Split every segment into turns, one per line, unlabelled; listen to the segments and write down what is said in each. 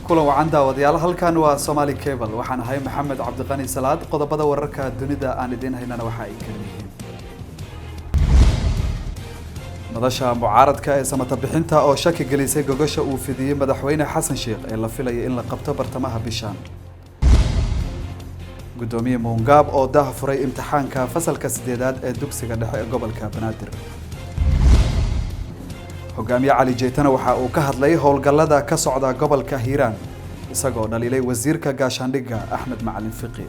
Kulan wacan daawadayaal, halkan waa Somali Cable. Waxaan ahay Maxamed Cabdiqani Salaad. Qodobada wararka dunida aan idiin haynana waxa ay kala yihiin: madasha mucaaradka ee samata bixinta oo shaki gelisay gogosha uu fidiyey madaxweyne Xasan Sheekh ee la filaya in la qabto bartamaha bishan, guddoomiye Muungaab oo daah furay imtixaanka fasalka 8aad ee dugsiga dhexe ee gobolka Banaadir, hogaamiye Cali Jeytana waxa uu ka hadlay howlgallada ka socda gobolka Hiiraan isagoo dhaliilay wasiirka gaashaandhigga Axmed Macalin Fiqi.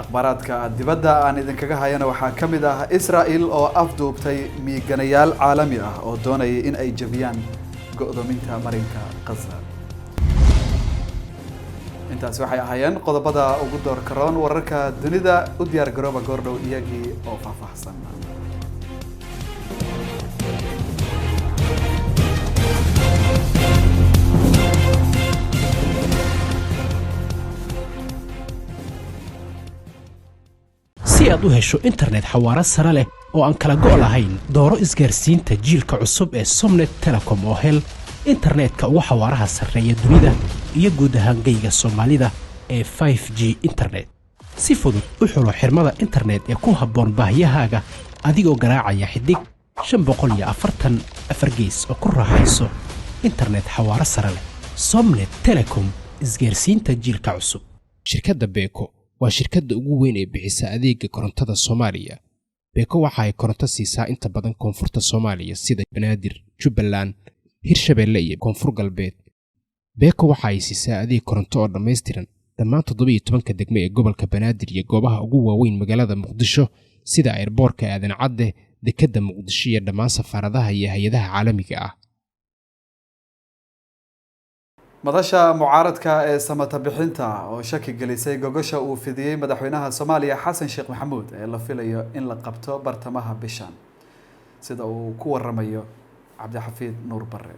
Akhbaaraadka dibadda aan idinkaga hayana waxaa ka mid ah Israel oo afduubtay miiganayaal caalami ah oo doonayay in ay jebiyaan go'doominta marinka Qaza. Intaasi waxay ahaayeen qodobada ugu doorka roon wararka dunida. U diyaar garooba goordhow iyagii oo faahfaahsan.
Si aad u hesho internet xawaaro sare leh oo aan kala go' lahayn, dooro isgaarsiinta jiilka cusub ee Somnet Telecom oo hel internetka ugu xawaaraha sarreeya dunida iyo guud ahaan geyga Soomaalida ee 5G internet. Si fudud u xulo xirmada internet ee ku habboon baahiyahaaga adigoo garaacaya *540 4# oo ku raaxayso internet xawaaro sare leh. Somnet Telecom, isgaarsiinta jiilka cusub. Shirkadda BECO waa shirkadda ugu weyn ee bixisa adeega korontada Soomaaliya. BECO waxa ay koronto siisaa inta badan koonfurta Soomaaliya sida Banaadir, Jubbaland, Hirshabeelle iyo Koonfur Galbeed. BECO waxa ay siisaa adeeg koronto oo dhammaystiran dhammaan 17-ka degmo ee gobolka Banaadir iyo goobaha ugu waaweyn magaalada Muqdisho sida airport-ka Aadan Cadde, dekedda Muqdisho iyo dhammaan safaaradaha iyo hay'adaha caalamiga ah.
Madasha mucaaradka ee samata bixinta oo shaki gelisay gogosha uu fidiyey madaxweynaha Soomaaliya Xasan Sheekh Maxamuud ee la filayo in la qabto bartamaha bishan, sida uu ku waramayo Cabdixafiid Nuur Bare.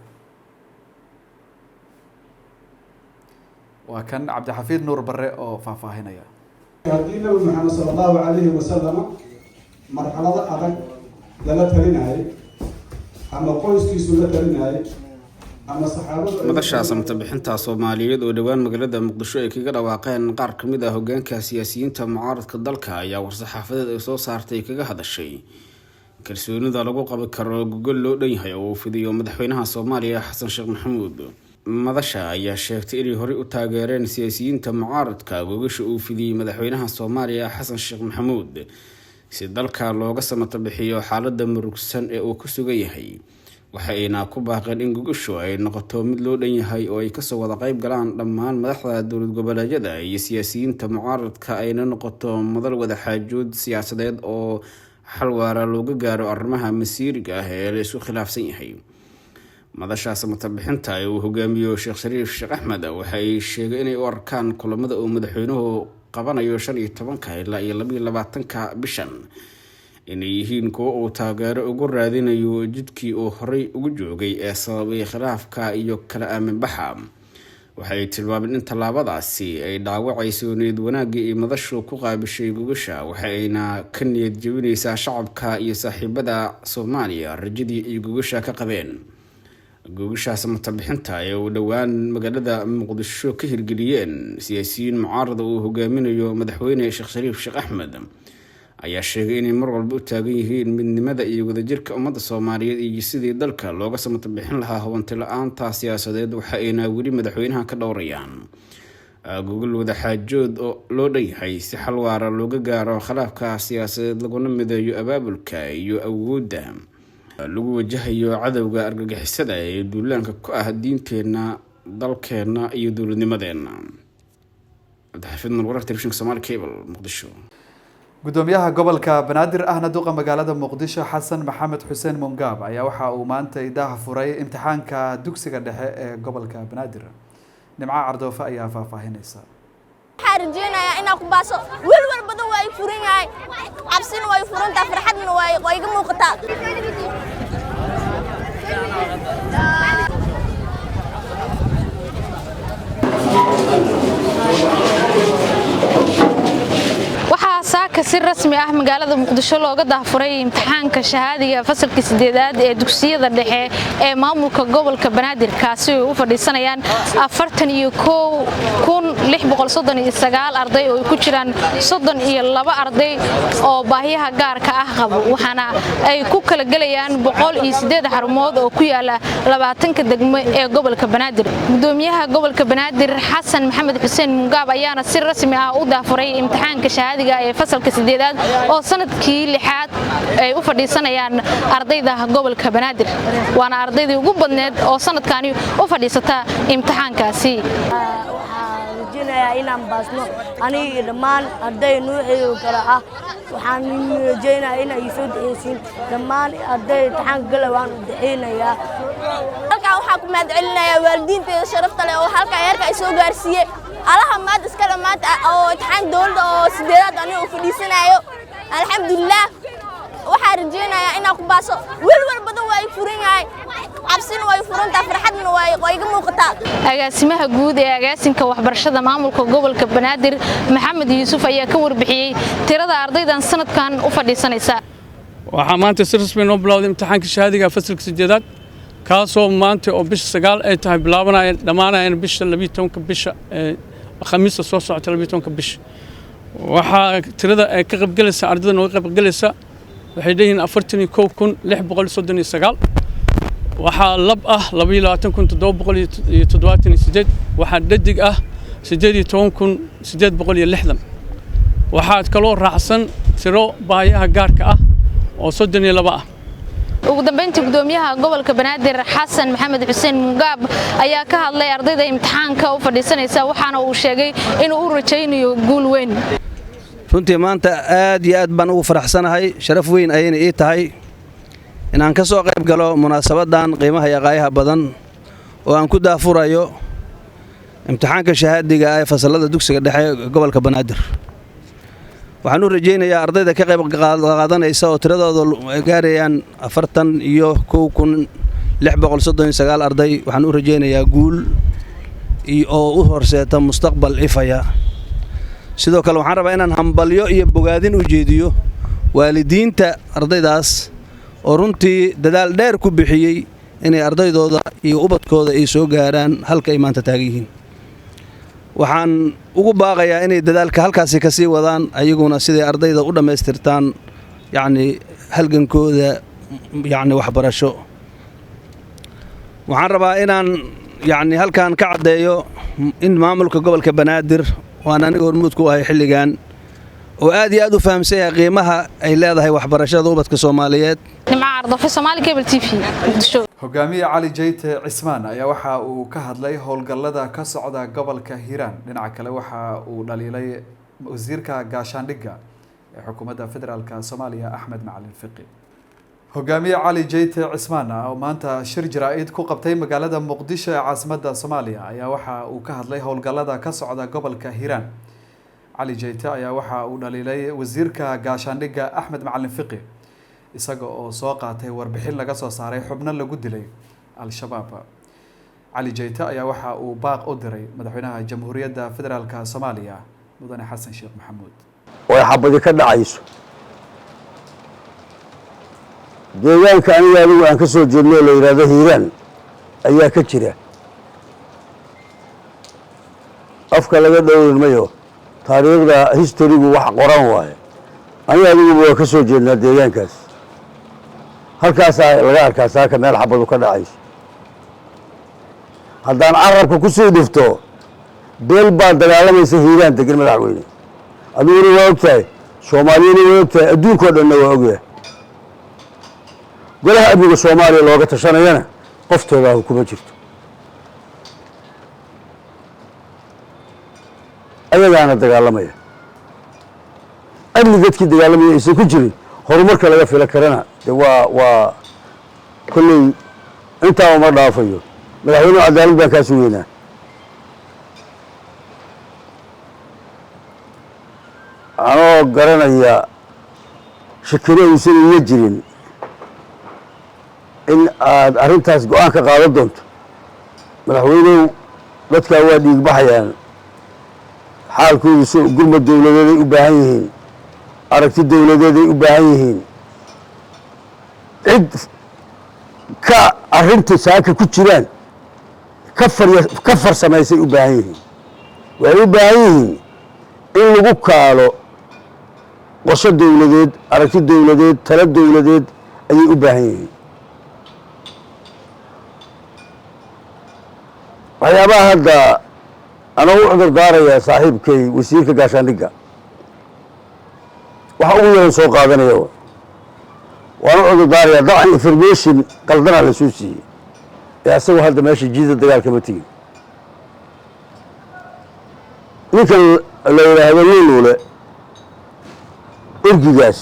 Waa kan Cabdixafiid Nuur Bare oo faahfaahinaya.
Haddii Nabi Maxamed sala Allahu calayhi wasalama marxalado adag lala talinayay ama qoyskiisu la talinayay ama saxaabadu.
Madasha samata bixinta Soomaaliyeed oo dhowaan magaalada Muqdisho ay kaga dhawaaqeen qaar ka mid ah hogaanka siyaasiyiinta mucaaradka dalka ayaa war-saxaafadeed ay soo saartay kaga hadashay kalsoonida lagu qabi karo gogol loo dhan yahay oo uu fidiyo madaxweynaha Soomaaliya Xasan Sheekh Maxamuud. Madasha ayaa sheegtay inay horey u taageereen siyaasiyiinta mucaaradka gogasha uu fidiyey madaxweynaha Soomaaliya Xasan Sheekh Maxamuud si dalka looga samata bixiyo xaalada murugsan ee uu ku sugan yahay. Waxa ayna ku baaqeen in gogashu ay noqoto mid loo dhan yahay oo ay kasoo wada qayb galaan dhammaan madaxda dowlad goboleedyada iyo siyaasiyiinta mucaaradka, ayna noqoto madal wadaxaajood siyaasadeed oo xal waara looga gaaro arrimaha masiiriga ah ee la isku khilaafsan yahay. Madasha samata bixinta ee uu hogaamiyo Sheekh Shariif Sheekh Axmed waxa ay sheegay inay u arkaan kulamada uu madaxweynuhu qabanayo 15-ka ilaa iyo 22-ka bishan inay yihiin kuwo uu taageero ugu raadinayo jidkii uu horey ugu joogay ee sababay khilaafka iyo kala aaminbaxa. Waxay tilmaameen in tallaabadaasi ay dhaawacayso niyad wanaaggii ay madashu ku qaabishay gogasha, waxa ayna ka niyad jebinaysaa shacabka iyo saaxiibada Soomaaliya rajadii ay gogasha ka qabeen. Gogasha samata bixinta ee uu dhowaan magaalada Muqdisho ka hirgeliyeen siyaasiyiin mucaarada uu hogaaminayo madaxweyne Sheekh Shariif Sheekh Axmed ayaa sheegay inay mar walba u taagan yihiin midnimada iyo wadajirka ummadda Soomaaliyeed iyo sidii dalka looga samata bixin lahaa hubanti la-aanta siyaasadeed. Waxa ayna weli madaxweynaha ka dhowrayaan gogol wadaxaajood oo loo dhan yahay si xal waara looga gaaro khilaafka siyaasadeed, laguna mideeyo abaabulka iyo awoodda lagu wajahayo cadowga argagixisada ee duulaanka ku ah diinteenna, dalkeenna iyo dowladnimadeenna. Cabdixafiid Nur, wararka telefishinka Somali Cable, Muqdisho.
Guddoomiyaha gobolka Banaadir ahna duqa magaalada Muqdisho Xasan Maxamed Xuseen Mungaab ayaa waxa uu maanta daaha furay imtixaanka dugsiga dhexe ee gobolka Banaadir. Nimco Cardoofe ayaa faahfaahinaysa.
Waxaan rajeynayaa inaan ku baaso. Welwel badan waa i furan yahay, cabsina waa i furantaa, farxadna waa iga muuqataa.
Waxaa saaka si Si rasmi ah magaalada Muqdisho looga daahfuray imtixaanka shahaadiga fasalka 8aad ee dugsiyada dhexe ee maamulka gobolka Banaadir, kaasi oo u fadhiisanayaan 41,639 arday oo ay ku jiraan 32 arday oo baahiyaha gaarka ah qabo, waxaana ay ku kala gelayaan 108 xarumood oo ku yaala 20 degmo ee gobolka Banaadir. Gudoomiyaha gobolka Banaadir Xasan Maxamed Xuseen Mungaab ayaana si rasmi ah u daahfuray imtixaanka shahaadiga ee fasalka 8aad oo sanadkii 6aad ay u fadhiisanayaan ardayda gobolka Banaadir, waana ardaydii ugu badneed oo sanadkani u fadhiisata imtixaankaasi.
Waxaan rajaynayaa inaan baasno aniga iyo dhammaan arday nuucii kale ah. Waxaan rajaynayaa in ay soo duceysiin dhammaan arday imtixaanka gala, waan u duceynayaa.
Halkan waxaan ku mahad celinayaa waalidiinteeda sharafta leh oo halkan heerka ay soo gaarsiiyey. Allaha maad iskale maanta oo imtixaan dowladda oo 8aad aniga u fadhiisanayo. Alxamdulilah, waxaan rajaynayaa inaan ku baaso. Welwel badan waa i furan yahay, cabsina way furantaa, farxadna waa iga muuqataa.
Agaasimaha guud ee agaasinka waxbarashada maamulka gobolka Banaadir Maxamed Yuusuf ayaa ka warbixiyey tirada ardaydan sanadkan u fadhiisanaysa.
Waxaa maanta si rasmi noo bilowday imtixaanka shahaadiga fasalka 8aad, kaasoo maanta oo bisha 9 ay tahay bilaabanaya, dhammaanayana bisha 12-ka, bisha Khamiista soo socota, 12-ka bisha. Waxaa tirada ay ka qaybgalaysa, ardayda nooga qaybgalaysa, waxay leeyihiin 41,639. Waxaa lab ah 22,778, waxaa dhadig ah 18,860. Waxaa kaloo raacsan tiro baahiyaha gaarka ah oo 32 ah.
Ugu dambeyntii, gudoomiyaha gobolka Banaadir Xasan Maxamed Xuseen Mungaab ayaa ka hadlay ardayda imtixaanka u fadhiisanaysa, waxaana uu sheegay inuu u rajaynayo guul weyn.
Runtii maanta aad iyo aad baan ugu faraxsanahay, sharaf weyn ayayna ii tahay inaan ka soo qayb galo munaasabaddan qiimaha iyo qaayaha badan oo aan ku daafurayo imtixaanka shahaadiga ah ee fasallada dugsiga dhexe ee gobolka Banaadir. Waxaan u rajaynayaa ardayda ka qayb qaadanaysa oo tiradooda ay gaarayaan 41,639 arday, waxaan u rajaynayaa guul oo u horseeta mustaqbal ifaya. Sidoo kale waxaan rabaa inaan hambalyo iyo bogaadin u jeediyo waalidiinta ardaydaas oo runtii dadaal dheer ku bixiyey inay ardaydooda iyo ubadkooda ay soo gaaraan halka ay maanta taagan yihiin. Waxaan ugu baaqayaa inay dadaalka halkaasi ka sii wadaan ayaguna, siday ardayda u dhammaystirtaan yacni halgankooda yacni waxbarasho. Waxaan rabaa inaan yacni halkan ka caddeeyo in maamulka gobolka Banaadir, waan aniga hormuud ku ahay xilligan, oo aad iyo aad u fahamsan yahay qiimaha ay leedahay waxbarashada ubadka Soomaaliyeed.
Nimco Ardafe, Somali Cable TV, Muqdisho.
Hogaamiye Cali Jeyte Cismaan ayaa waxa uu ka hadlay howlgallada ka socda gobolka Hiiraan. Dhinaca kale waxa uu dhaliilay wasiirka gaashaandhigga ee xukuumadda federaalka Soomaaliya Axmed Macalin Fiqi. Hogaamiye Cali Jeyte Cismaan oo maanta shir jaraa'id ku qabtay magaalada Muqdisho ee caasimadda Soomaaliya ayaa waxa uu ka hadlay howlgallada ka socda gobolka Hiiraan. Cali Jeyte ayaa waxa uu dhaliilay wasiirka gaashaandhigga Axmed Macalin Fiqi, isaga oo soo qaatay warbixin laga soo saaray xubno lagu dilay Al-Shabaab. Cali Jeyte ayaa waxa uu baaq u diray madaxweynaha Jamhuuriyadda Federaalka Soomaaliya Mudane Xasan Sheekh Maxamuud.
Oo ay xabadi ka dhacayso deegaanka aniga adigu aan ka soo jeedno oo la yidhaahdo Hiiraan ayaa ka jira. Afka laga dhowrin mayo, taariikhda history-gu wax qoran waaye. Aniga adiguba waa ka soo jeednaa deegaankaas. Halkaasaa laga arkaa saaka meel xabadu ka dhacayso. Haddaan carabka ku sii dhufto, beel baa dagaalamaysa Hiiraan degan. Madaxweyne, adiguna waa og tahay, Soomaaliyana waa og tahay, adduunkao dhanna waa ogyahay. Golaha amniga Soomaaliya looga tashanayana qoftooda kuma jirto, ayagaana dagaalamaya. Amni dadkii dagaalamaya aysan ku jirin, horumarka laga fila karana de waa kolley intaa uma dhaafayo. Madaxweynuhu, cadaalad baan kaa sugeynaa. Anoo garanaya shakino aysan iga jirin in aad arrintaas go-aan ka qaadan doonto. Madaxweynuhu, dadkaa waa dhiigbaxayaan, xaalkoodu si gurmad dowladeeday u baahan yihiin. Aragti dowladeeday u baahan yihiin. Cid ka arrinta saaka ku jiraan ka farsamaysay u baahan yihiin. Waxay u baahan yihiin in lagu kaalo qorsho dowladeed, aragti dowladeed, talo dowladeed ayay u baahan yihiin. Waxyaabaha hadda anaa u cudur daarayaa saaxiibkay wasiirka gaashaandhigga, waxa ugu yaran soo qaadanaya waan u cudur daarayaa. Dabcan information qaldanaa la soo siiyey ee asagoo hadda meesha jiida dagaalka ma tegin. Ninkan la yidhaahdo Luuluule, orgigaas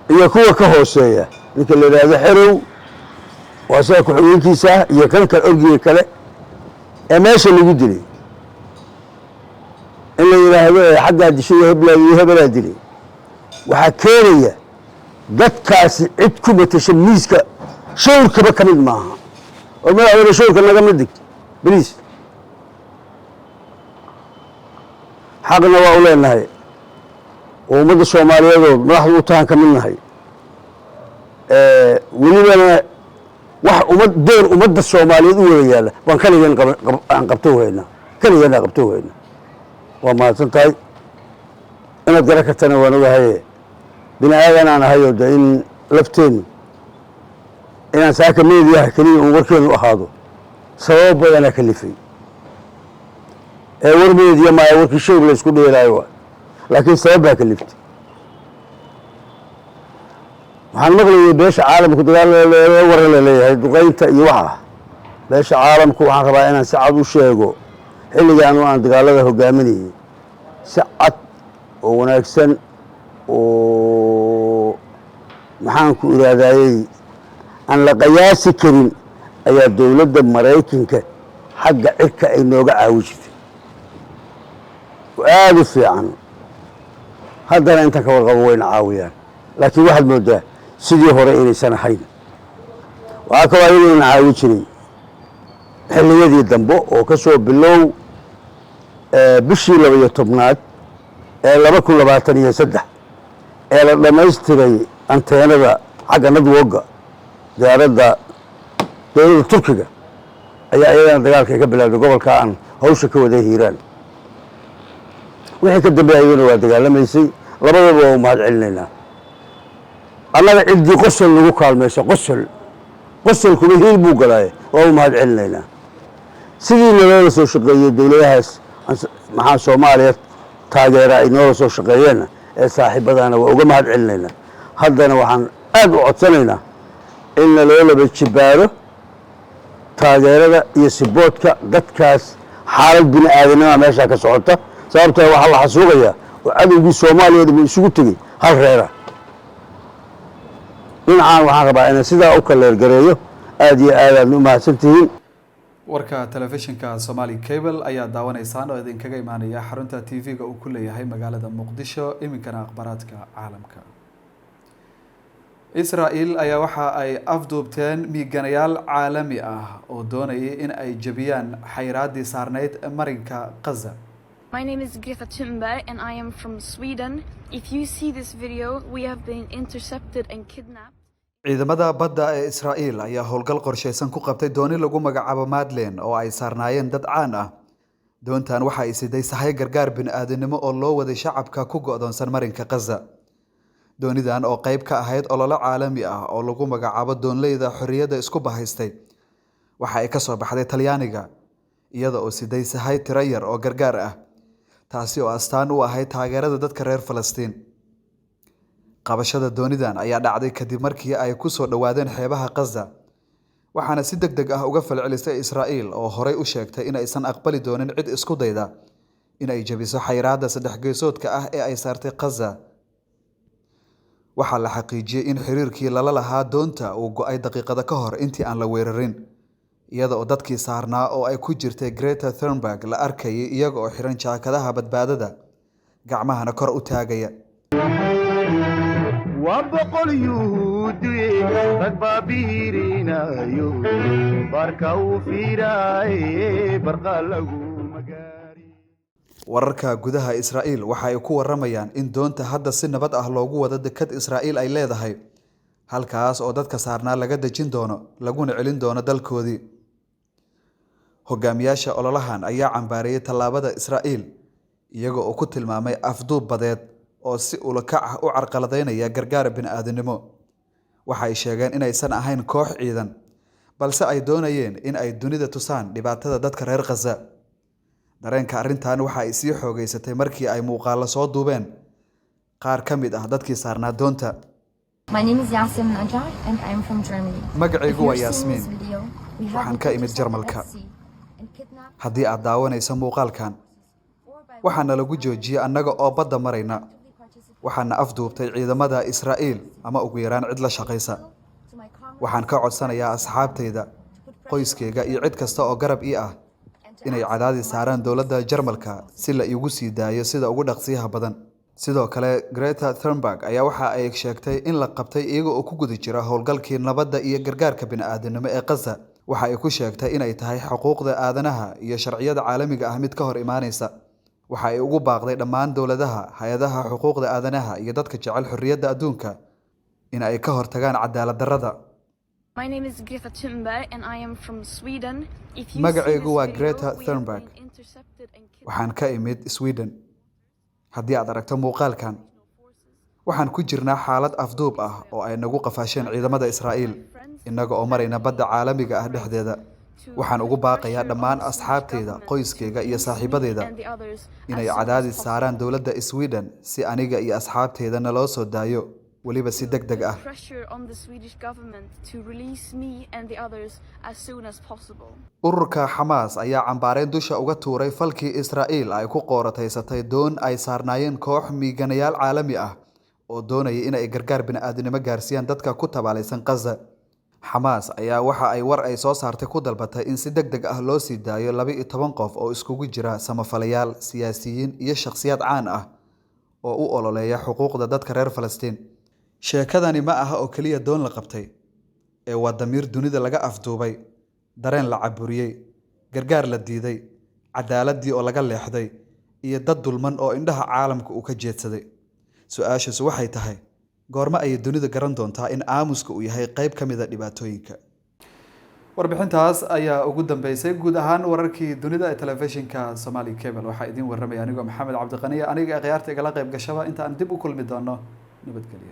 iyo kuwa ka hooseeya, ninka la yidhaahdo Xerow oo asaga ku-xigeenkiisa ah, iyo kan kale, orgiga kale ee meesha lagu dilay, in la yidhaahdo ee xaggaa dishay heblaad iyo hebelaa dilay, waxaa keenaya dadkaasi cid ku matasha miiska shawrkaba ka mid maaha. Oo madaxweyne, shawrka naga mid dhig beliis. Xaqna waa u leenahay oo ummadda Soomaaliyeedoo madaxda u tahan ka mid nahay. Welibana wax ummad door ummadda Soomaaliyeed u wada yaalla baan kaligeen aan qabto haynaa, kaligeen aan qabto haynaa. Waa mahadsan tahay, inaad garan kartana waan ogahaye. Bini aadan aan ahayoo de in lafteennu inaan saaka meediyaha keliya uun warkeenu ahaado sababo badanaa kalifay ee war meediya maaya, warkii showr la isku dheelaayo waa, laakiin sabab baa kaliftay. Waxaan maqlayay beesha caalamku dagaal waran la leeyahay, duqaynta iyo waxa beesha caalamku. Waxaan rabaa inaan si cad u sheego, xilligaanu aan dagaalada hogaaminayay si cad oo wanaagsan oo maxaan ku iraadayey aan la qiyaasi karin ayaa dowladda Maraykanka xagga cirka ay nooga caawi jirtay oo aada u fiican. Haddana intaan ka warqabo wayna caawiyaan, laakiin waxaad moodaa sidii hore inaysan ahayn. Waxaa kaloo ayaguna caawi jiray xilliyadii dambe oo ka soo bilow bishii 12aad ee 2023 ee la dhammaystiray anteenada xagga network-ga diyaaradda dowladda Turkiga ayaa iyadana dagaalka ka bilowday gobolka aan hawsha ka waday, Hiiraan. Wixii ka dambeeya ayaduna waa dagaalamaysay. Labadaba waa u mahad celinaynaa. Annaga ciddii qosol nagu kaalmayso, qosol qosolkuba hiil buu galaaye, waa u mahad celinaynaa. Sidii naloola soo shaqeeyey dowladahaas maxaa Soomaaliya taageera ay noola soo shaqeeyeenna ee saaxiibadana waa uga mahad celinaynaa. Haddana waxaan aad u codsanaynaa in naloo laba jibaaro taageerada iyo siboodka dadkaas. Xaalad bini aadanima meeshaa ka socota, sababtoo waxaa la xasuuqayaa oo cadowgii Soomaaliya dhimi isugu tegey hal reera. Dhinacaan waxaan rabaa inaan sidaa u kaleergareeyo. Aad iyo aad aadna u mahadsan tihiin.
Warka telefishinka Somali Cable ayaa daawanaysaan oo idinkaga imaanaya xarunta TV-ga uu ku leeyahay magaalada Muqdisho. Iminkana akhbaaraadka caalamka. Israel ayaa waxa ay afduubteen miiganayaal caalami ah oo doonayay in ay jebiyaan xayraadii saarnayd marinka Gaza.
My name is Greta Thunberg and I am from Sweden. If you see this video, we have been intercepted and kidnapped.
Ciidamada badda ee Israa'iil ayaa howlgal qorshaysan ku qabtay dooni lagu magacaabo Madeleine oo ay saarnaayeen dad caan ah. Doontan waxa ay siday sahay gargaar bini'aadanimo oo loo waday shacabka ku go'doonsan marinka Gaza. Doonidan oo qayb ka ahayd olole caalami ah oo lagu magacaabo Doonleyda Xorriyadda isku bahaystay, waxa ay ka soo baxday Talyaaniga iyada oo siday sahay tiro yar oo gargaar ah, taasi oo astaan u ahayd taageerada dadka reer Falastiin. Qabashada doonidan ayaa dhacday kadib markii ay ku soo dhowaadeen xeebaha Gaza, waxaana si degdeg ah uga falcelisay Israa'iil oo horey u sheegtay in aysan aqbali doonin cid isku dayda in ay jebiso xayiraadda saddex geesoodka ah ee ay saartay Gaza. Waxaa la xaqiijiyey in xiriirkii lala lahaa doonta uu go'ay daqiiqado ka hor intii aan la weerarin, iyada oo dadkii saarnaa oo ay ku jirtay Greta Thunberg la arkayay iyaga oo xiran jaakadaha badbaadada, gacmahana kor u taagaya.
Waa boqol Yuhuudiye, rag baa biirinayo barka uu fiiraaye barqa lagu.
Wararka gudaha Israa'iil waxa ay ku waramayaan in doonta hadda si nabad ah loogu wado dekad Israa'iil ay leedahay, halkaas oo dadka saarnaa laga dejin doono laguna celin doono dalkoodii. Hogaamiyaasha ololahan ayaa cambaareeyay tallaabada Israa'iil, iyaga oo ku tilmaamay afduub badeed oo si ula kac ah u carqaladeynaya gargaar bini'aadantinimo. Waxa ay sheegeen inaysan ahayn koox ciidan, balse ay doonayeen in ay dunida tusaan dhibaatada dadka reer Gaza. Dareenka arrintan waxa ay sii xoogeysatay markii ay muuqaallo soo duubeen qaar ka mid ah dadkii saarnaa doonta.
My name is Yasemin Ajar and I'm from Germany.
Magacaygu
If you're
waa
seeing
Yaasmiin.
this video, we have
Waxaan
been
ka imid
intercepted
Jarmalka.
at sea and kidnapped
Haddii aad daawanayso muuqaalkan, waxaana lagu joojiyey annaga oo badda marayna. Waxaana afduubtay ciidamada Israa'iil ama ugu yaraan cid la shaqaysa. Waxaan ka codsanayaa asxaabtayda, qoyskayga iyo cid kasta oo garab ii ah inay cadaadis saaraan dowladda Jarmalka si la iigu sii daayo sida ugu dhaqsiyaha badan. Sidoo kale, Greta Thunberg ayaa waxa ay sheegtay in la qabtay iyaga oo ku guda jira howlgalkii nabadda iyo gargaarka bini'aadantinimo ee Gaza. Waxa ay ku sheegtay inay tahay xuquuqda aadanaha iyo sharciyada caalamiga ah mid ka hor imaanaysa. Waxa ay ugu baaqday dhammaan dowladaha, hay-adaha xuquuqda aadanaha iyo dadka jecel xorriyadda adduunka in ay ka hortagaan cadaalad darrada.
My name is Greta Thunberg and I am from Sweden. If you see
Magacaygu
this
waa
video,
Greta
we have
Thunberg.
been intercepted and
Waxaan ka imid Sweden. Haddii aad aragto muuqaalkan, waxaan ku jirnaa xaalad afduub ah oo ay nagu qafaasheen ciidamada Israa'iil, innaga oo marayna badda caalamiga ah dhexdeeda. Waxaan ugu baaqayaa dhammaan asxaabtayda, qoyskayga iyo saaxiibadayda
and the others
inay cadaadis saaraan dowladda Sweden si aniga iyo asxaabtayda naloo soo daayo, weliba si degdeg ah.
pressure on the Swedish government to release me and the others as soon as possible.
Ururka Xamaas ayaa cambaareyn dusha uga tuuray falkii Israa'iil ay ku qoorataysatay doon ay saarnaayeen koox miiganayaal caalami ah oo doonaya in ay gargaar bini'aadanimo gaarsiiyaan dadka ku tabaalaysan Gaza. Xamaas ayaa waxa ay war ay soo saartay ku dalbatay in si degdeg ah loo sii daayo 12 qof oo iskugu jira samafalayaal, siyaasiyiin iyo shakhsiyaad caan ah oo u ololeeya xuquuqda dadka reer Falastiin. Sheekadani ma aha oo keliya doon la qabtay, ee waa damiir dunida laga afduubay, dareen la caburiyey, gargaar la diiday, cadaaladii oo laga leexday, iyo dad dulman oo indhaha caalamka uu ka jeedsaday. Su-aashaasi waxay tahay, goorma ayay dunida garan doontaa in aamuska uu yahay qayb ka mid a dhibaatooyinka? Warbixintaas ayaa ugu dambeysay guud ahaan wararkii dunida ee telefishinka Somali Cable. Waxaa idiin warramaya anigoo Maxamed Cabdiqani, aniga khiyaarta igala qayb gashaba inta aan dib u kulmi doono, nabadgelyo.